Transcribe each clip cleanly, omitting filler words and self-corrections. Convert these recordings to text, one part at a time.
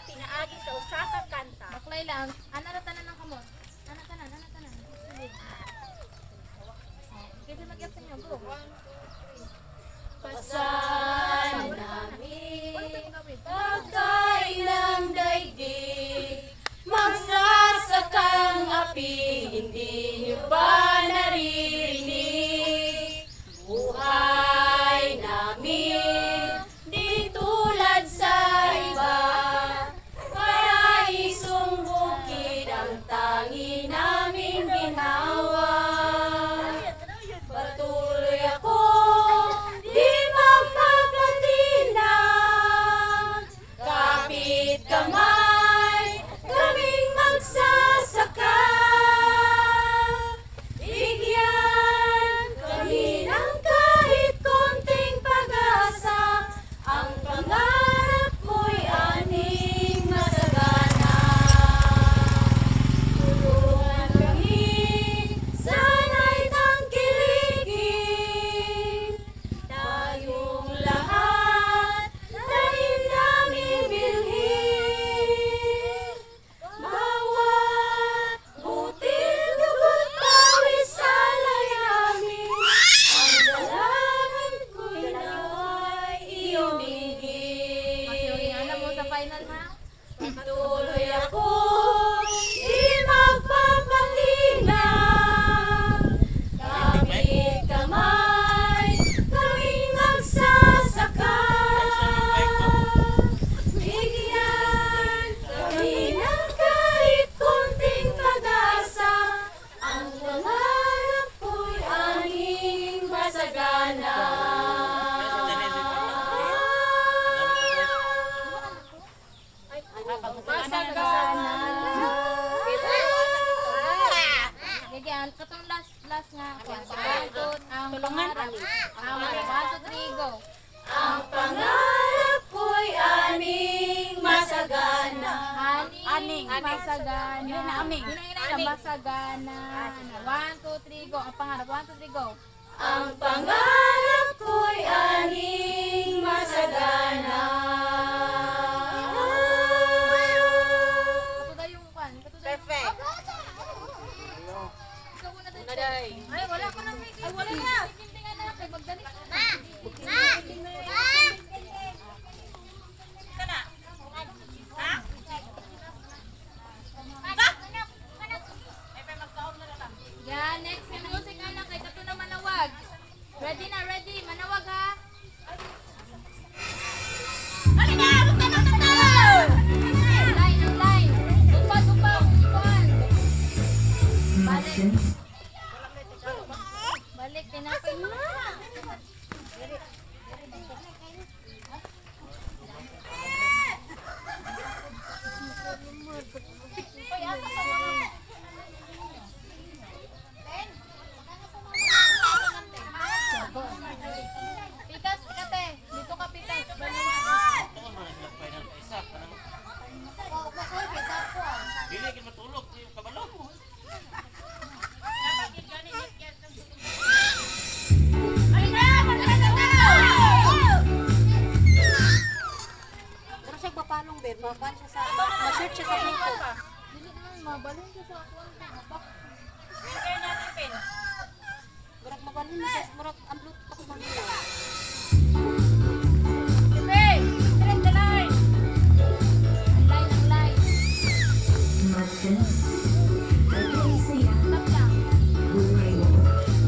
pinaagi sa usa ka kanta. Baklay lang. Ana ra tanan ng kamot. Ana tanan, ana tanan. Sige. Oh, kasi mag sa inyo, go. Pasan namin pagkain ng daigdig, magsasakang api, hindi niyo ba naririnig? Buhay namin di tulad sa iba, paraisong bukid ang tangi naming ginawa. Patuloy ako, di magpapatinag. Kapit kamay, kaming magsasaka. Bigyan kami ng kahit konting pag-asa. Ang pangarap ko'y aning masagana. Tulungan kami, sana'y tangkilikin. Tayong lahat, tanim naming bilhin. Bawat butil dugo't pawis alay namin. Ang dalangin ko'y naway iyong Kasi alam mo dinggin. sa final, ha? Patuloy ako, di magpapatinag. Kapit kamay, kaming magsasaka. Bigyan kami ng kahit konting pag-asa. Ang pangarap ko'y aming masagana. Masagana. Sige, ang katong last last nga. One, two, ang tulungan. Ang one, two, three, go. Ang pangarap ko'y aming masagana. Aning, masagana. Yun na aming. Yun na masagana. One, two, three, go. Ang pangarap. One, two, three, go. Ang pangarap ko'y aming masagana. Katuda yung kwan. Katuda yung. Perfect. Ikaw una dito. Ay, wala ko na. Ay, wala na. Hindi nga na. Kay magdali ka. Yan, next na music anak kay kato na manawag. Ready na, ready. Manawag ha. Line, ang line. Tupa, tupa, kuan. Balik. Balik, tinapay mo. Pikas, kate. Dito ka, pikas. Dili gid matulog yung kabalo. Pero siya papalong be, makuan siya sa ma-shirt siya sa Bluetooth. Dili naman, mabalhin ko sa akuan. Mapak. Murag mabalhin siya, murag ang Bluetooth ako manila. Ang line, ang line. Stop lang. Buhay mo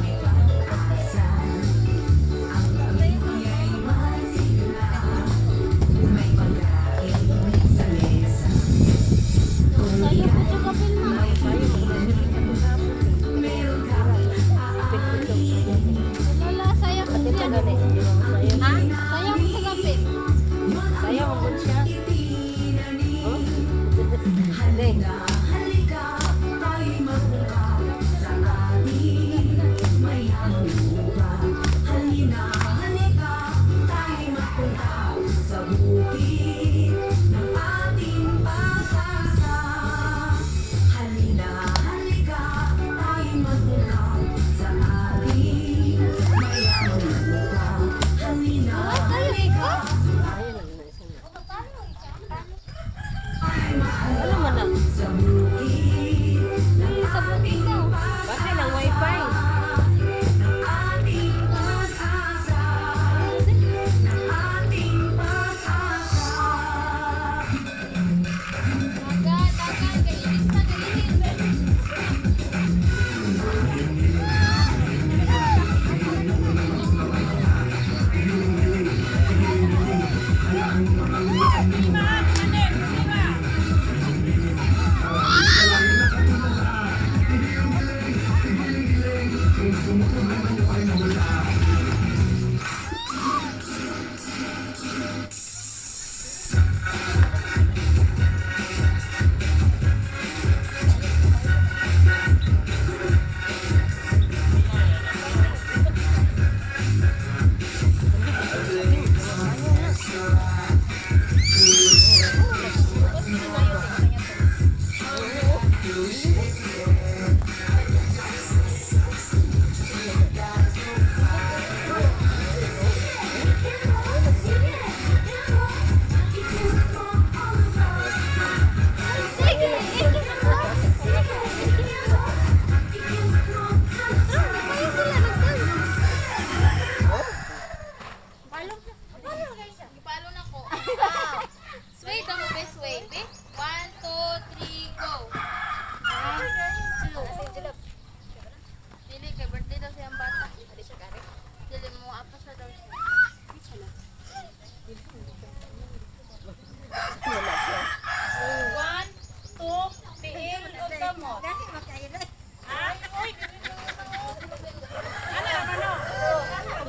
may pag-asa. Ang pamilya'y may sigla. May pagkain sa mesa. Kung ika'y may kaibigan, meron kang aanihin. Lola, sayang ko siya. Ha?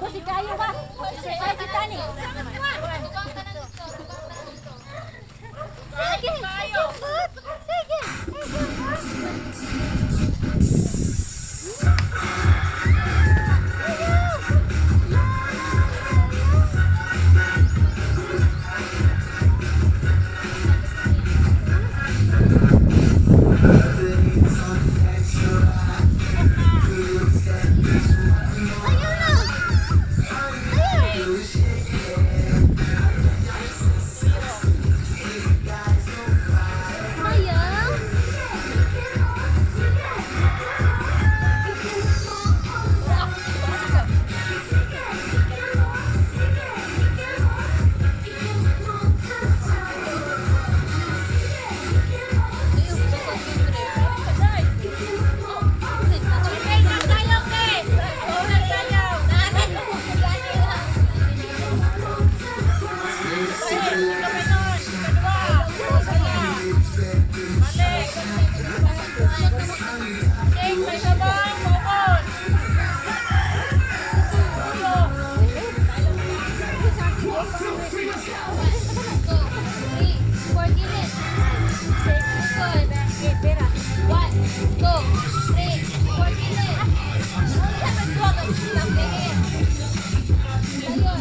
Busi kayo ba? Ay, si Tani. Sige, sige, sige. Ayaw na! Ayaw! Ayaw! One, two, three, four, gilid. Ayun.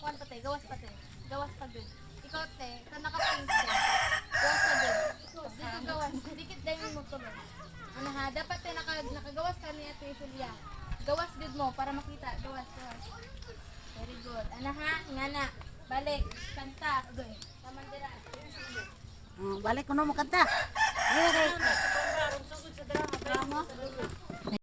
Kuan pa te, gawas pa te. Gawas pa gud. Ikaw te, ka naka-pink te. Gawas pa gud. Dito gawas. Dikit dahil mo tulog. Ano ha, dapat te nakagawas ka ni Ate Julia. Gawas gud mo para makita. Gawas, gawas. Very good. Ano ha, ngana. Balik, kanta. Tamandira. Balik ko na mo kanta. Ay, ay.